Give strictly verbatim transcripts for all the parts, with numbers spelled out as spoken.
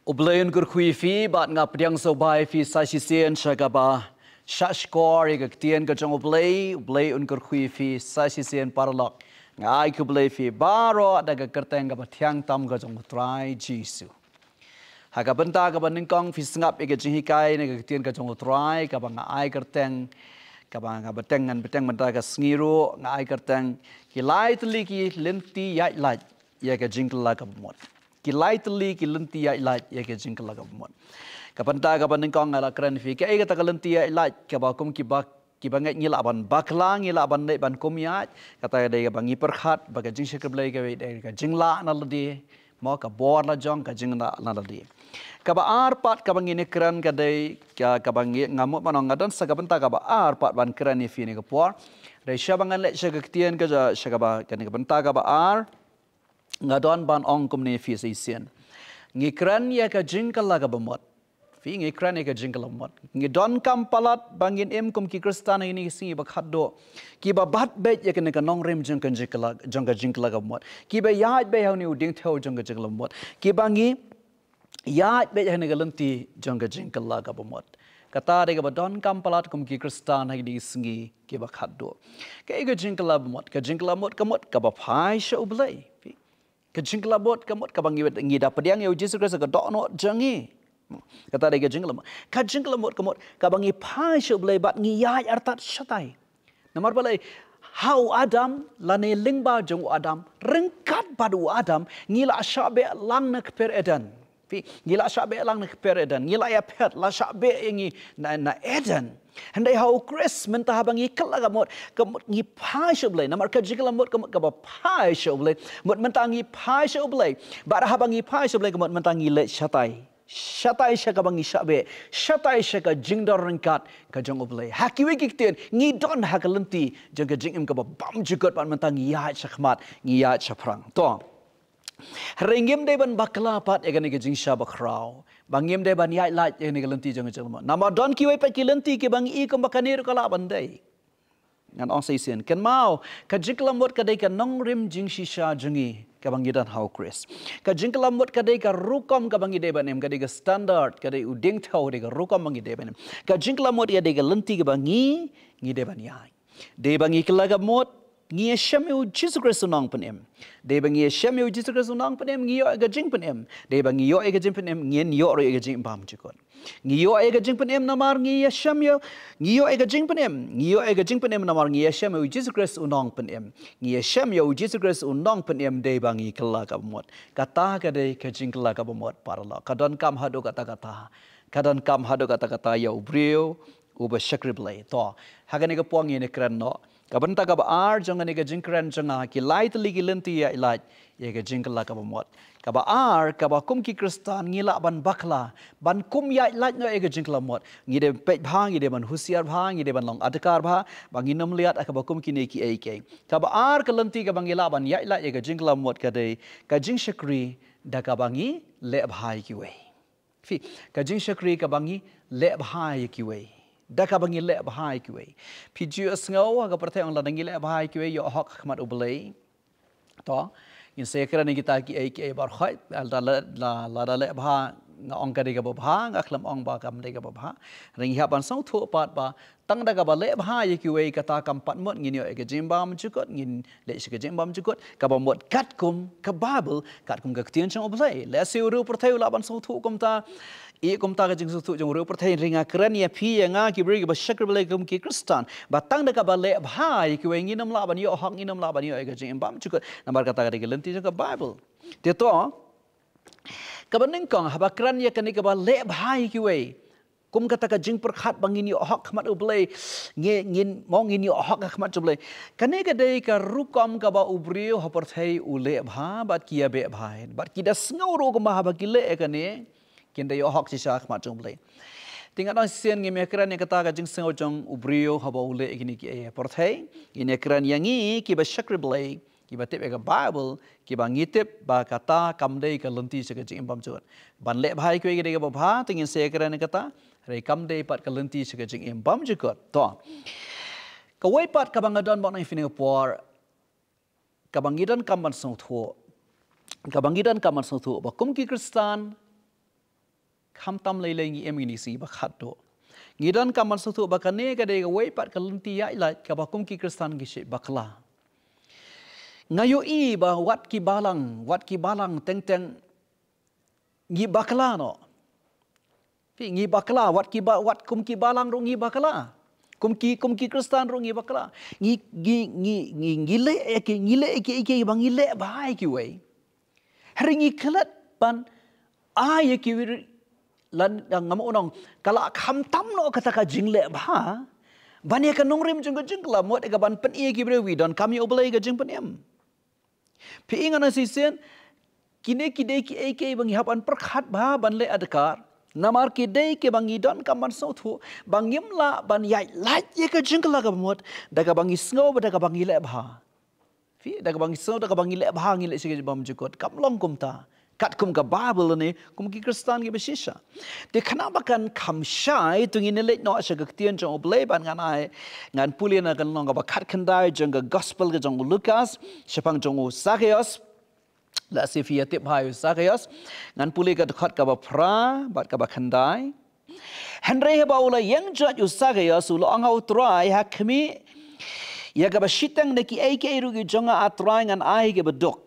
U Blei un kyrkhu ïa phi, bad nga pdiang sngewbha ïa phi sa shisien sha kaba shah shkor ïa ka ktien ka jong U Blei. U Blei un kyrkhu ïa phi sa shisien paralok. Nga ai khublei ïa phi baroh da ka kyrteng kaba thiang tam ka jong U Trai Jisu. Ha ka bynta kaba nyngkong phi sngap ïa ka jinghikai na ka ktien ka jong U Trai kaba nga ai kyrteng, kaba nga bteng, ngan bteng mynta ka sngi ruh, nga ai kyrteng ki lai tylli ki lynti ïaid lait ïa ka jingkylla kaba mut. Ki lai tylli ki lynti ïaid lait ïa ka jingkylla kaba mut. Ka bynta kaba nyngkong nga la kren ïa phi kaei kata ka lynti ïaid lait kaba kum kiba, kiba ngeit ngi lah ban bakla, ngi lah ban leit ban kum ïaid. Kata ka dei kaba ngi pyrkhat ba ka jingshakri Blei ka dei ka jinglah na lade, mo, ka bor la jong, ka jinglah na lade. Kaba ar pat kaba ngin ïa kren ka dei ka, kaba ngi, nga mut ban ong nga don sa ka bynta kaba ar pat ban kren ïa phi ne ka por. Dei sha ba ngan leit sha ka ktien ka ja, sha kaba, kane ka bynta kaba ar, nga don ban ong kumne ïa phi sa shisien. Ngi kren ïa ka jingkylla kaba mut. Phi, ngi kren ïa ka jingkylla mut. Ngi donkam palat ba ngin im kum ki Khristan ha kine ki sngi ba khatduh, kiba bat beit ïa kane ka nongrim jong ka jingkylla, jong ka jingkylla kaba mut. Kiba ïaid beit ha une u diengthew jong ka jingkylla mut. Kiba ngi ïaid beit ha kane ka lynti jong ka jingkylla kaba mut. Kata dei kaba donkam palat kum ki Khristan ha kine ki sngi kiba khatduh. Kaei ka jingkylla ba mut? Ka jingkylla mut ka mut kaba phai sha U Blei. Phi, ka jingkylla mut ka mut kaba ngi, ngi da pdiang ïa U Jisu Khrist ka dohnud jong ngi. Kata dei ka jingkylla mut. Ka jingkylla mut ka mut kaba ngi phai sha U Blei bad ngi ïaid artat shatai. Namar balei? Ha u Adam lane lyngba jong u Adam, ryngkat bad u Adam ngi la shah beh lang na kper Eden. Phi, ngi la shah beh lang na kper Eden. Ngi la ïaphet, la shah beh ïa ngi na, na Eden. Hynrei ha u Khrist mynta haba ngi kylla ka mut, ka mut ngi phai sha U Blei. Namar ka jingkylla mut ka mut kaba phai sha U Blei. Mut mynta ngi phai sha U Blei. Bad haba ngi phai sha U Blei ka mut mynta ngi leit shatai. Shatai sha kaba ngi shah beh. Shatai sha ka jingdon ryngkat ka jong U Blei. Ha kiwei ki ktien ngi don ha ka lynti jong ka jingim kaba bymjukut bad mynta ngi ïaid shakhmat, ngi ïaid shaphrang. To. Hynrei ngim dei ban bakla pat ïa kane ka jingshah bakhraw. Ba ngim dei ban ïaid lait ïa kane ka lynti jong ka jingkylla mut. Namar don kiwei pat ki lynti kiba ngi i kumba kane ruh ka lah ban dei. Ngan ong sa shisien. Kynmaw, ka jingkylla mut ka dei ka nongrim jingshisha jong ngi kaba ngi don ha u Khrist. Ka jingkylla mut ka dei ka rukom kaba ngi dei ban im, ka dei ka standard, ka dei u diengthew, ka dei ka rukom ba ngi dei ban im. Ka jingkylla mut ka dei ka lynti kaba ngi, ngi dei ban ïaid. Dei ba ngi kylla ka mut, ngi ïashem ïa u Jisu Khrist u nongpynim. Dei ba ngi ïashem ïa u Jisu Khrist u nongpynim, ngi ïoh ïa ka jingpynim. Dei ba ngi ïoh ïa ka jingpynim, ngin ïoh ruh ïa ka jingim bymjukut. Ngi ïoh ïa ka jingpynim namar ngi ïashem ïa, ngi ïoh ïa ka jingpynim. Ngi ïoh ïa ka jingpynim namar ngi ïashem ïa u Jisu Khrist u nongpynim. Ngi ïashem ïa u Jisu Khrist u nongpynim dei ba ngi kylla kaba mut. Kata ka dei ka jingkylla kaba mut paralok. Ka donkam haduh katta katta. Ka donkam haduh katta katta ïa u briew uba shakri Blei. To, ha kane ka por ngin ïa kren noh. Ka bynta kaba ar jong kane ka jingkren jong nga, ki lai tylli ki lynti ïaid lait ïa ka jingkylla kaba mut. Kaba ar, kaba kum ki Khristan ngi lah ban bakla, ban kum ïaid lait noh ïa ka jingkylla mut. Ngi dei peit bha, ngi dei ban husiar bha, ngi dei ban long adkar bha, ba ngin ym leit ha kaba kum kine kiei kiei. Kaba ar ka lynti kaba ngi lah ban ïaid lait ïa ka jingkylla mut ka dei ka jingshakri da kaba ngi leh bha ïa kiwei. Phi, ka jingshakri kaba ngi leh bha ïa kiwei. Da kaba ngi leh bha ïa kiwei. Phi ju sngew ha ka pyrthei ong lada ngi leh bha ïa kiwei ïoh hok ha khmat U Blei. To, ngin sa ïakren ïa kita kiei kiei baroh. Lada leh, la, lada leh bha nga ong ka dei kaba bha, nga khlem ong ba kam dei kaba bha. Hynrei ngi hap ban sngewthuh pat ba tang da kaba leh bha ïa kiwei kata kam pat mut ngin ïoh ïa ka jingim bymjukut, ngin leit sha ka jingim bymjukut, kaba mut katkum ka Baibl, katkum ka ktien jong U Blei. Lehse u riew pyrthei u lah ban sngewthuh kumta, ïa kumta ka jingsngewthuh jong u riew pyrthei, hynrei nga kren ïa phi ïa nga ki briew kiba shakri Blei kum ki Khristan. Ba tang da kaba leh bha ïa kiwei ngin ym lah ban ïoh hok, ngin ym lah ban ïoh ïa ka jingim bymjukut. Namar kata ka dei ka lynti jong ka Baibl. Te to, kaba nyngkong haba kren ïa kane kaba leh bha ïa kiwei. Kum kata ka jingpyrkhat ba ngin ïoh hok ha khmat U Blei, ngi, ngin, mo ngin ïoh hok ha khmat U Blei. Kane ka dei ka rukom kaba u briew ha pyrthei u leh bha, bad ki ïa beh bha. Bad ki da sngew ruh kumba haba ki leh ïa kane, kin da ïoh hok shisha ha khmat U Blei. Te nga dang shisien ngim ïa kren ïa kata ka jingsngew jong u briew haba u leh ïa kine kiei ha pyrthei. Ngin ïa kren ïa ngi kiba shakri Blei, kiba tip ïa ka Baibl, kiba ngi tip ba kata kam dei ka lynti sha ka jingim bymjukut. Ban leh bha ïa kiwei ka dei kaba bha, te ngin sa ïa kren ïa kata, hynrei kam dei pat ka lynti sha ka jingim bymjukut. To. Kawei pat kaba nga don ban ong ïa phi ha kane ka por, kaba ngi donkam ban sngewthuh. Kaba ngi donkam ban sngewthuh ba kum ki Khristan, Khamtam lei lei ngi im ngi sngi ba khatduh. Ngi donkam ban sngewthuh ba kane ka dei kawei pat ka lynti ïaid lait kaba kum ki Khristan ngi shait bakla. Nga ïohi ba wat ki balang, wat ki balang teng teng ngi bakla noh. Phi, ngi bakla, wat ki ba, wat kum ki balang ruh ngi bakla. Kum ki, kum ki Khristan ruh ngi bakla. Ngi, ngi, ngi, ngi, ngi leh ïa ki, ngi leh ïa ki, ïa ki, ba ngi leh bha ïa kiwei. Hynrei ngi klet ban ai ïa kiwei ruh, lada ngam ong, ka la khamtam noh kata ka jingleh bha ban ïa ka nongrim jong ka jingkylla, mut ïa kaban pyni ïa ki briew ba donkam ïa U Blei ka jingpynim. Phi, ngan ong shisien, kine ki dei kiei kiei ba ngi hap ban pyrkhat bha ban leh adkar. Namar ki dei kiba ngi donkam ban sngewthuh ba ngim lah ban ïaid lait ïa ka jingkylla kaba mut da kaba ngi sngew bad da kaba ngi leh bha. Phi, da kaba ngi sngew, da kaba ngi leh bha, ngi leh shisha bymjukut. Kam long kumta. Katkum ka Baibl ne, kum ki Khristan kiba shisha. Te khnang ba kan kham shai, to ngin leit noh sha ka ktien jong U Blei, bad ngan ai, ngan pule na ka lynnong kaba khatkhyndai jong ka Gospel ka jong u Lukas shaphang jong u Sakeos. Lehse phi ïa tip bha ïa u Sakeos. Ngan pule ka dkhot kaba phra bad kaba khyndai. Hynrei haba u la ïeng joit u Sakeos, u la ong ha u Trai, ha khmih ïa kaba shiteng na kiei kiei ruh ki jong nga, A Trai, ngan ai ha kiba duk.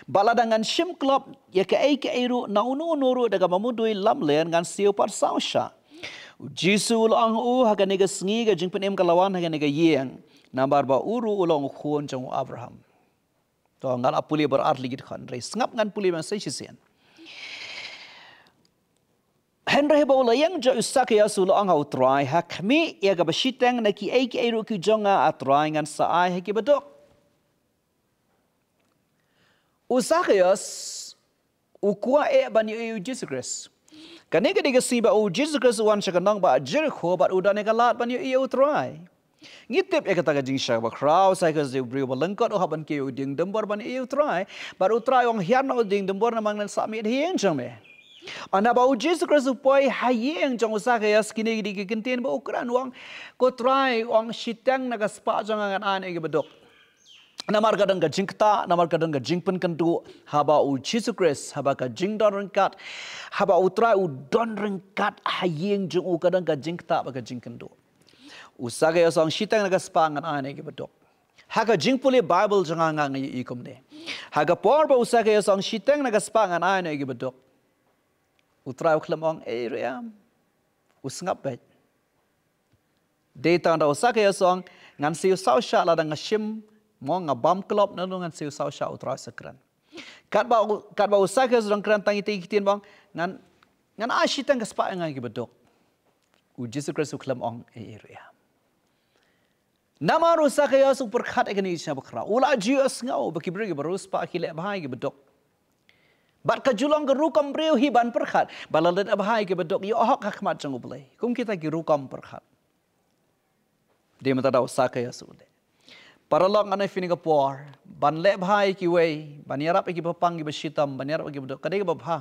Bad lada ngan shim klop ïa kaei kaei ruh na uno uno ruh da kaba mudui lamler, ngan siew pat saw shah. U Jisu u la ong ha u, ha kane ka sngi ka jingpynim ka la wan ha kane ka ïing, namar ba u ruh u long u khun jong u Abraham. To, nga la pule baroh ar tylli ki dkhot, hynrei sngap ngan pule ban sa shisien. Hynrei haba u la ïeng joit u Sakeos, u la ong ha u Trai, ha khmih ïa kaba shiteng na kiei kiei ruh ki jong nga, A Trai, ngan sa ai ha kiba duk. U Sakeos u kwah eh ban ïohi ïa u Jisu Khrist. Kane ka dei ka sngi ba u Jisu Khrist u wan sha ka nongbah Jerikho bad u don ïa ka lad ban ïohi ïa u Trai. Ngi tip ïa kata ka jingshisha bakhraw, u Sakeos u dei u briew ba lyngkot, u hap ban kiew ïa u diengdumbor ban ïohi ïa u Trai. Bad u Trai u ong, hiar noh u diengdumbor namar ngan sa mih ha ïing jong me. Hynrei haba u Jisu Khrist u poi ha ïing jong u Sakeos, kine ki dei ki kyntien ba u kren, u ong, ko Trai, u ong, shiteng na ka spah jong nga ngan ai na kiba duk. Namar ka don ka jingktah, namar ka don ka jingpynkynduh, haba u Jisu Khrist, haba ka jingdon ryngkat, haba u Trai u don ryngkat ha ïing jong u, ka don ka jingktah bad ka jingkynduh. U Sakeos u ong, shiteng na ka spah ngan ai na kiba duk. Ha ka jingpule Baibl jong nga, nga ïohi kumne. Ha ka por ba u Sakeos u ong, shiteng na ka spah ngan ai na kiba duk, u Trai u khlem ong ei ruh ïa u, u sngap beit. Dei tang da u Sakeos u ong, ngan siew saw shah lada nga shim, mo, nga bam klop, nanu ngan siew saw shah, u Trai u sa kren. Katba u, katba u Sakeos u dang kren tang ïa kita ki ktien ba ong, ngan, ngan ai shiteng ka spah ïa nga ïa kiba duk, u Jisu Khrist u khlem ong ei ei ruh ïa. Namar u Sakeos u pyrkhat ïa kane ka jingshisha bakhraw, u la ju ïohsngew ba ki briew kiba riewspah ki leh bha ïa kiba duk. Bad ka ju long ka rukom briew hi ban pyrkhat ba lada leh bha ïa kiba duk, ïoh hok ha khmat jong U Blei. Kum kita ki rukom pyrkhat. Dei mynta da u Sakeos u leh. Paralok, ngan ong ïa phi kane ka por, ban leh bha ïa kiwei, ban ïarap ïa kiba pang kiba shitom, ban ïarap ïa kiba duk, ka dei kaba bha.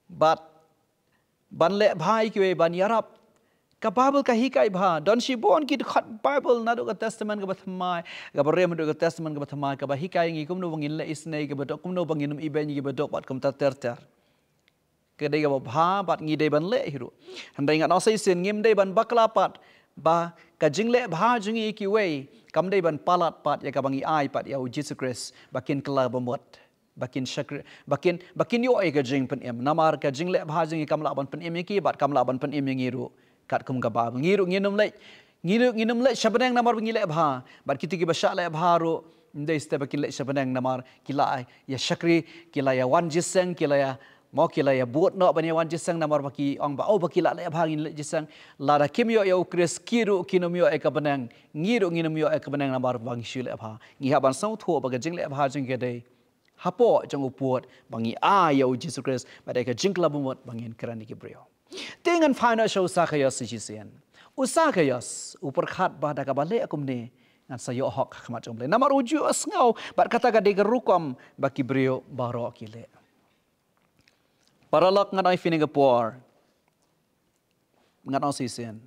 Bad ban leh bha ïa kiwei, ban ïarap, ka Baibl ka hikai bha. Don shibun ki dkhot Baibl naduh ka Testament kaba thymmai, kaba rim haduh ka Testament kaba thymmai, kaba hikai ïa ngi kumno ba ngin leh isynei ïa kiba duk, kumno ba ngin ym ibeiñ ïa kiba duk bad kumta ter ter. Ka dei kaba bha bad ngi dei ban leh hi ruh. Hynrei ngan ong sa shisien, ngim dei ban bakla pat ba ka jingleh bha jong ngi ïa kiwei kam dei ban palat pat ïa kaba ngi ai pat ïa u Jisu Khrist ba kin kylla ba mut, ba kin shakri, ba kin, ba kin ïoh ïa ka jingpynim. Namar ka jingleh bha jong ngi kam lah ban pynim ïa ki bad kam lah ban pynim ïa ngi ruh. Katkum ka Baibl, ngi ruh ngin ym leit, ngi ruh ngin ym leit sha bneng namar ba ngi leh bha. Bad kita kiba shah leh bha ruh, ym dei shisha ba kin leit sha bneng namar ki la ïa shakri, ki la ïa wan jingïaseng, ki la ïa, mo, ki la ïa bud noh ban ïa wan jingïaseng namar ba ki ong ba, oh, ba ki la leh bha ngin leit jingïaseng. Lada kim ïoh ïa u Khrist, ki ruh kin ym ïoh ïa ka bneng, ngi ruh ngin ym ïoh ïa ka bneng namar ba ngi shu leh bha. Ngi hap ban sngewthuh ba ka jingleh bha jong ngi ka dei hapoh jong u pud ba ngi ai ïa u Jisu Khrist, bad ïa ka jingkylla ba mut ba ngin kren ïa ki briew. Te ngan phai noh sha u Sakeos shisien. U Sakeos u pyrkhat ba da kaba leh kumne ngan sa ïoh hok ha khmat jong U Blei. Namar u ju ïohsngew bad kata ka dei ka rukom ba ki briew baroh ki leh. Paralok, ngan ong ïa phi kane ka por, ngan ong shisien,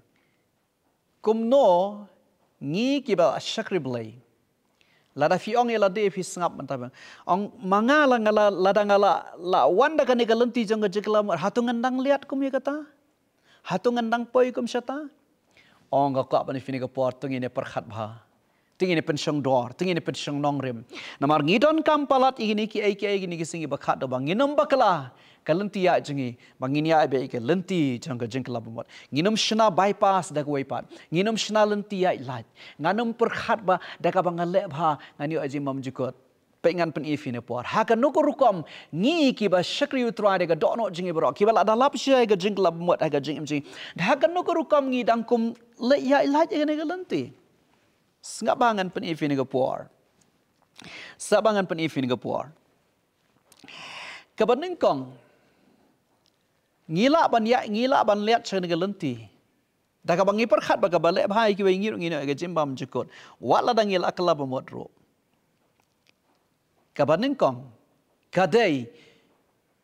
kumno ngi kiba shakri Blei Lada phi ong ïa lade, phi sngap mynta ba ong ma nga la nga la, lada nga la, la wan da kane ka lynti jong ka jingkylla bamut, hato ngan dang liat kum ïa kata? Hato ngan dang poi kum shata? Ong ka kwah ban ïa phi ne ka por, to ngin ïa pyrkhat bha. To ngin ïa pynshong dor, to ngin ïa pynshong nongrim. Namar ngi donkam palat ïa kine kiei kiei, kine ki sngi ba khatduh, ba ngin ym bakla ka lynti ïaid jong ngi, ba ngin ïaid beit ïa ka lynti jong ka jingkylla bamut. Ngin ym shna bypass da kawei pat. Ngin ym shna lynti ïaid lait. Ngan ym pyrkhat ba da kaba nga leh bha ngan ïoh jingbymjukut. Peit, ngan pyni ïa phi ne por, ha kano ka rukom ngi kiba shakri U Trai da ka dohnud jong ngi baroh, kiba la da lap sha ka jingkylla bamut ha ka jingim jong ngi, ha kano ka rukom ngi dang kum leh ïaid lait ïa kane ka lynti? Sngap ba ngan pyni ïa phi ne ka por. Sngap ba ngan pyni ïa phi ne ka por. Kaba nyngkong, ngi lah ban ïa, ngi lah ban liat sha kane ka lynti da kaba ngi pyrkhat ba kaba leh bha ïa kiwei, ngi ruh ngin ïoh ka jingbymjukut, wat lada ngi la kylla bamut ruh. Kaba nyngkong ka dei,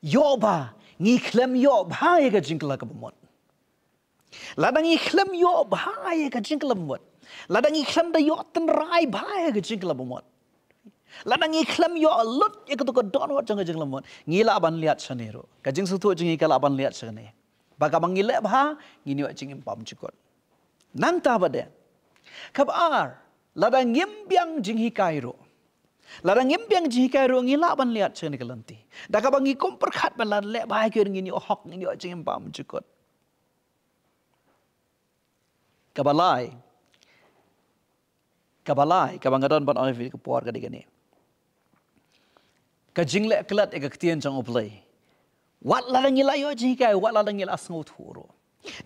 ïoh ba ngi khlem ïoh bha ïa ka jingkylla ka bamut. Lada ngi khlem ïoh bha ïa ka jingkylla bamut, lada ngi khlem da ïoh tynrai bha ïa ka jingkylla bamut, lada ngi khlem ïoh lut ïa kato ka dohnud jong ka jingkylla bamut, ngi lah ban liat shane ruh. Ka jingsngewthuh jong ngi ka lah ban liat shane, ba kaba ngi leh bha, ngin ïoh jingim bymjukut. Nangta pat de, kaba ar, lada ngim biang jinghikai ruh, lada ngim biang jinghikai ruh, ngi lah ban liat sha kane ka lynti da kaba ngi kum pyrkhat ba lada leh bha ïa kiwei, ngin ïoh hok, ngin ïoh jingim bymjukut. Kaba lai, kaba lai kaba nga don ban ong ïa phi ka por ka dei kane: ka jingleh klet ïa ka ktien jong U Blei. Wat lada ngi la ïoh jinghikai, wat lada ngi la sngewthuh ruh,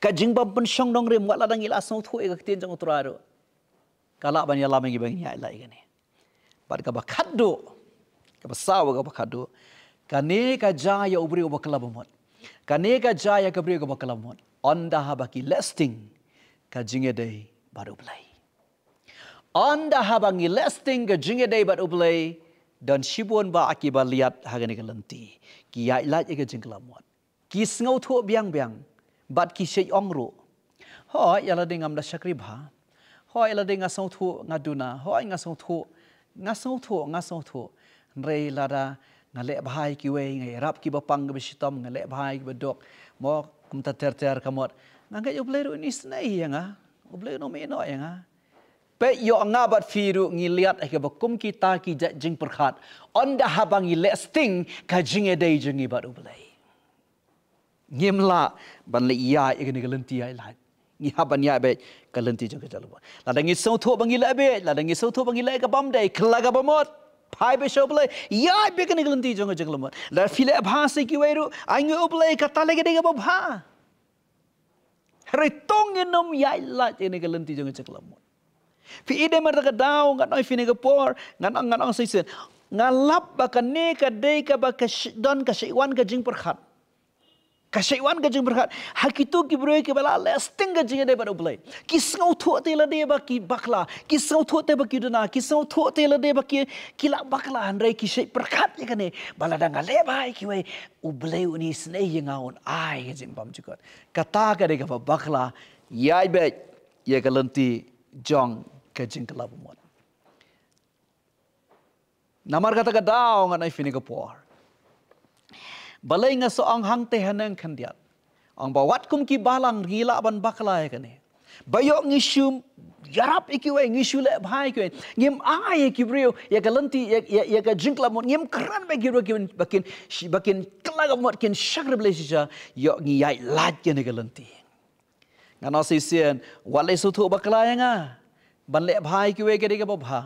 ka jingbym pynshong nongrim, wat lada ngi la sngewthuh ïa ka ktien jong U Trai ruh, ka lah ban ïalam ïa ngi ba ngin ïaid lait ïa kane. Bad kaba khatduh, kaba saw, kaba khatduh, kane ka jia ïa u briew uba kylla bamut. Kane ka jia ïa ka briew kaba kylla bamut ynda haba ki leh sting ka jingïadei bad U Blei. Ynda haba ngi leh sting ka jingïadei bad U Blei, don shibun ba ki ba liat ha kane ka lynti, ki ïaid lait ïa ka jingkylla bamut. Ki sngewthuh biang biang bad ki shait ong ruh: Hooid, ïa lade ngam da shakri bha. Hooid, ïa lade nga sngewthuh nga duna. Hooid, nga sngewthuh, nga sngewthuh, nga sngewthuh. Hynrei lada nga leh bha ïa kiwei, nga ïarap kiba pang kiba shitom, nga leh bha ïa kiba duk, mo, kumta ter ter, ka mut nga ngeit U Blei ruh un isynei ïa nga. U Blei un ym ïehnoh ïa nga. Peit, ïoh nga bad phi ruh ngi liat ha kaba kum kita ki jait jingpyrkhat ynda haba ngi leh sting ka jingïadei jong ngi bad U Blei. Ngim lah ban leh ïaid ïa kane ka lynti ïaid lait. Ngi hap ban ïaid beit ka lynti jong ka jingkylla bamut. Lada ngi sngewthuh ba ngi leh beit, lada ngi sngewthuh ba ngi leh ka bym dei, kylla ka bamut, phai beit sha U Blei, ïaid beit kane ka lynti jong ka jingkylla bamut. Lada phi leh bha sha kiwei ruh, ai ngi U Blei, kata lei ka dei kaba bha. Hynrei to ngin ym ïaid lait ïa kane ka lynti jong ka jingkylla bamut. Phi i, dei mar ka daw ngan ong ïa phi ne ka por, ngan ong, ngan ong shisien, nga lap ba kane ka dei kaba ka shi-, don ka shait wan ka jingpyrkhat. Ka shait wan ka jingpyrkhat ha kito ki briew kiba la leh sting ka jingïadei bad U Blei. Ki sngewthuh te lade ba ki bakla, ki sngewthuh te ba ki duna, ki sngewthuh te lade ba ki, ki la bakla, hynrei ki shait pyrkhat ïa kane, ba lada nga leh bha ïa kiwei, U Blei un isynei ïa nga, un ai ka jingbymjukut. Kata ka dei kaba bakla, ïaid beit ïa ka lynti jong ka jingkylla bamut. Namar kata ka daw ngan ai phi ne ka por, balei nga sa ong hangtei haneng khyndiat, ong ba wat kum ki balang ngi lah ban bakla ïa kane, ba ïoh ngi shu ïarap ïa kiwei, ngi shu leh bha ïa kiwei, ngim ai ïa ki briew ïa ka lynti, ïa, ïa, ïa ka jingkylla bamut, ngim kren bad ki briew kin, ba kin, shi-, ba kin kylla ka bamut, kin shakri Blei shisha, ïoh ngi ïaid lait ïa kane ka lynti. Ngan ong shisien, wat leh sngewthuh bakla ïa nga, ban leh bha ïa kiwei ka dei kaba bha.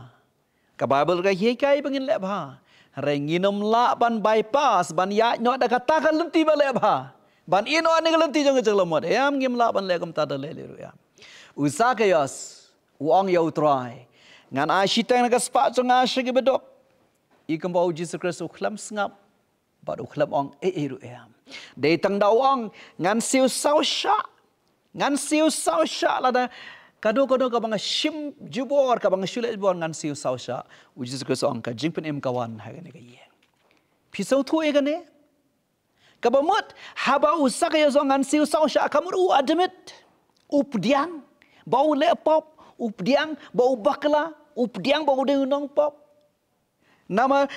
Ka Baibl ka hikai ba ngin leh bha. Hynrei ngin ym lah ban bypass, ban ïaid noh da kata ka lynti ba leh bha, ban ïeh noh ïa kane ka lynti jong ka jingkylla bamut. Em, ngim lah ban leh kumta da leh leh ruh, em. U Sakaios u ong ïa U Trai: Ngan ai shiteng na ka spah jong nga sha kiba duk. I kumba U Jisu Khrist u khlem sngap bad u khlem ong ei ei ruh, em. Dei tang da u ong, ngan siew saw shah. Ngan siew saw shah, lada kano kano kaba nga shim jubor, kaba nga shu leh jubor, ngan siew saw shah. U Jisu Khrist u ong, ka jingpynim ka wan ha kane ka ïing. Phi sngewthuh ïa kane? Kaba mut, haba u Sakaios u ong ngan siew saw shah, ka mut u admit, u pdiang ba u leh pop, u pdiang ba u bakla, u pdiang ba u dei u nongpop. Namar,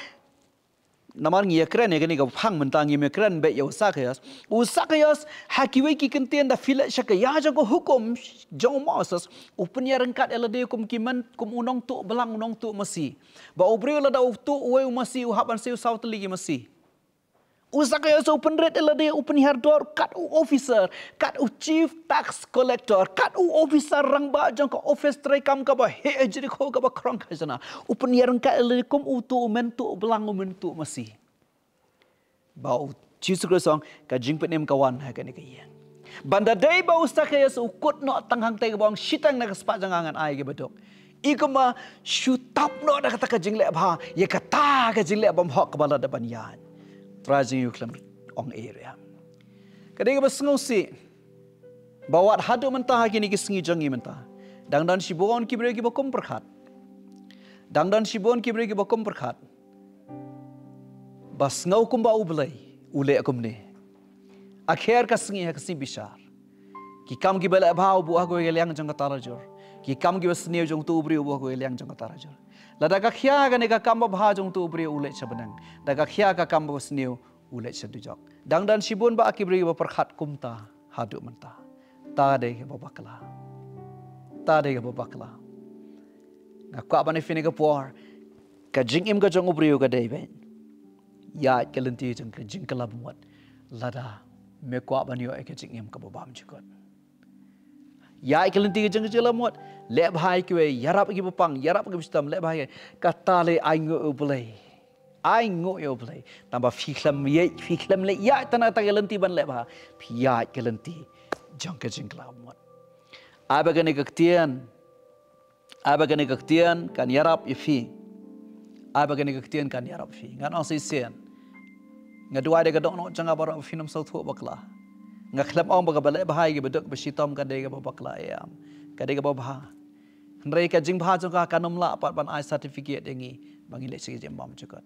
namar ngi ïa kren ïa kane ka phang mynta, ngim ïa kren beit ïa u Sakius. U Sakius, ha kiwei ki kyntien da phi leit sha ka ïa jong ka hukum jong u Moses, u pynïaryngkat ïa lade kum ki men, kum u nongtuh blang, u nongtuh masi. Ba u briew lada u tuh uwei u masi, u hap ban siew saw tylli ki masi. U Sakius u pynrit ïa lade, u pynhiar dor kat u officer, kat u chief tax collector, kat u officer rangbah jong ka office treikam kaba heh ha Jeriko kaba khrong khajna. U pynïaryngkat ïa lade kum u tuh, u men tuh blang, u men tuh masi. Ba u Jisu Khrist u ong, ka jingpynim ka wan ha kane ka ïing. Ban da dei ba u Sakius u kut noh tang hangtei kaba ong shiteng na ka spah jong nga ngan ai kiba duk. I kumba shu tap noh da kata ka jingleh bha ïa kata ka jingleh bymhok kaba la dep ban ïaid. Trai jong ngi u khlem ong ei ruh ïa. Ka dei kaba sngewsih ba wat haduh mynta ha kine ki sngi jong ngi mynta, dang don shibun ki briew kiba kum pyrkhat. Dang don shibun ki briew kiba kum pyrkhat. Ba sngew kumba U Blei u leh kumne. Akher ka sngi ha ka sngi bishar, ki kam kiba leh bha u buh ha kawei ka liang jong ka tarajur. Ki kam kiba sniew jong utu u briew u buh ha kawei ka liang jong ka tarajur. Lada ka khia kane ka kam ba bha jong utu u briew, u leit sha bneng. Da ka khia ka kam ba sniew, u leit sha dujok. Dang don shibun ba ki briew ba pyrkhat kumta haduh mynta. Ta dei kaba bakla. Ta dei kaba bakla. Nga kwah ban ïa phi kane ka por, ka jingim ka jong u briew ka dei beit ïaid ka lynti jong ka jingkylla bamut. Lada me kwah ban ïoh ïa ka jingim kaba bymjukut, ïaid ka lynti ka jong ka jingkylla bamut. Leh bha ïa kiwei, ïarap ïa kiba pang, ïarap ïa kiba shitom, leh bha ïa kiwei. Kata leh ainguh ïa U Blei. Ainguh ïa U Blei. Tangba phi khlem ïaid, phi khlem leh ïaid tang ha kata ka lynti ban leh bha, phi ïaid ka lynti jong ka jingkylla bamut. Ai ba kane ka ktien, ai ba kane ka ktien kan ïarap ïa phi. Ai ba kane ka ktien kan ïarap ïa phi. Ngan ong shisien, nga duwai da ka dohnud jong nga baroh ba phin ym sngewthuh bakla. Nga khlem ong ba kaba leh bha ïa kiba duk ba shitom ka dei kaba bakla, em. Ka dei kaba bha. Hynrei ka jingbha jong ka kan ym lah pat ban ai certificate ïa ngi ba ngi leh sha ka jingbymjukut.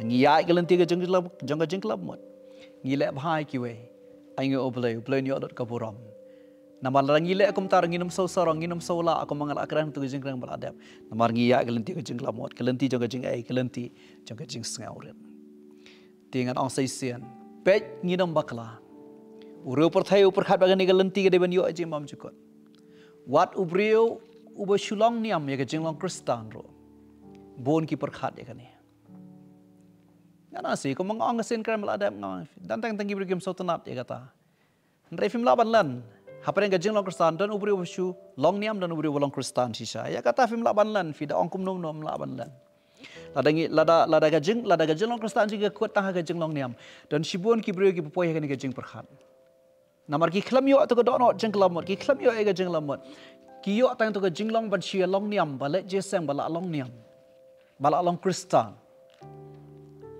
Ngi ïaid ka lynti ka jong, jong ka jingkylla bamut. Ngi leh bha ïa kiwei, ainguh ïa U Blei, U Blei un ïoh lut ka burom. Namar lada ngi leh kumta ruh ngin ym sngewsarong, ngin ym sngew lah, kumba nga la kren ha ka jingkren ba la dep. Namar ngi ïaid ka lynti ka jingkylla bamut, ka lynti jong ka jingaiei, ka lynti jong ka jingsngewrit. Te ngan ong shisien, peit, ngin ym bakla. U riew pyrthei u pyrkhat ba kane ka lynti ka dei ban ïoh jingbymjukut. Wat u briew uba shu long niam ïa ka jinglong Khristan ruh, bun ki pyrkhat ïa kane. Ngan ong shisien, kumba nga ong ka sien kren ba la dep, nga ong, don tang tang ki briew kim sngewtynnat ïa kata. Hynrei phim lah ban len. Hapdeng ka jinglong Khristan don u briew uba shu long niam, don u briew uba long Khristan shisha. Ïa kata phim lah ban len, phi da ong kumno kumno phim lah ban len. Lada ngi, lada, lada ka jing, lada ka jinglong Khristan jong ngi ka kut tang ha ka jinglong niam, don shibun ki briew kiba poi ha kane ka jingpyrkhat. Namar ki khlem ïoh ïa ka dohnud jingkylla bamut, ki khlem ïoh ïa ka jingkylla bamut. Ki ïoh tang ïa ka jinglong ban shu ïa long niam, ba leit jingïaseng ba la long niam, ba la long Khristan.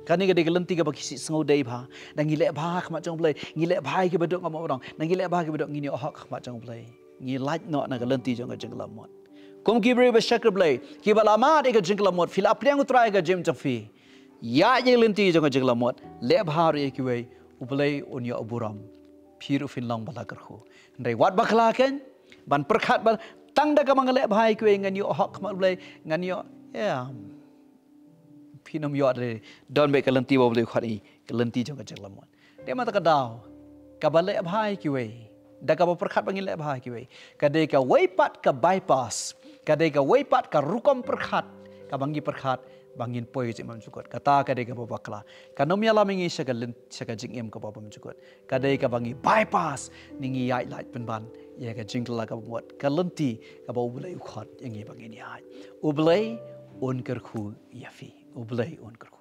Kane ka dei ka lynti kaba ki shu sngew dei bha. Da ngi leh bha ha khmat jong U Blei, ngi leh bha ïa kiba duk, nga ong ba dang, da ngi leh bha ïa kiba duk ngin ïoh hok ha khmat jong U Blei. Ngi lait noh na ka lynti jong ka jingkylla bamut. Kum ki briew ba shakri Blei, kiba la mad ïa ka jingkylla bamut, phi la pdiang U Trai ha ka jingim jong phi. Ïaid ïa ka lynti jong ka jingkylla bamut, leh bha ruh ïa kiwei, U Blei un ïoh burom. Phi ruh phin long ba la kyrkhu. Hynrei wat bakla kein ban pyrkhat ba tang da kaba nga leh bha ïa kiwei ngan ïoh hok ha khmat U Blei, ngan ïoh, em. Phin ym ïoh de, don beit ka lynti ba U Blei u khot ïa ngi, ka lynti jong ka jingkylla bamut. Te mynta ka daw, kaba leh bha ïa kiwei, da kaba pyrkhat ba ngin leh bha ïa kiwei, ka dei kawei pat ka bypass, ka dei kawei pat ka rukom pyrkhat kaba ngi pyrkhat ba ngin poi ka jingim bymjukut. Kata ka dei kaba bakla. Kan ym ïalam ïa ngi sha ka lyn, sha ka jingim kaba bymjukut. Ka dei kaba ngi bypass, ne ngi ïaid lait pynban ïa ka jingkylla kaba mut, ka lynti kaba U Blei u khot ïa ngi ba ngin ïaid. U Blei un kyrkhu ïa phi. U Blei un kyrkhu.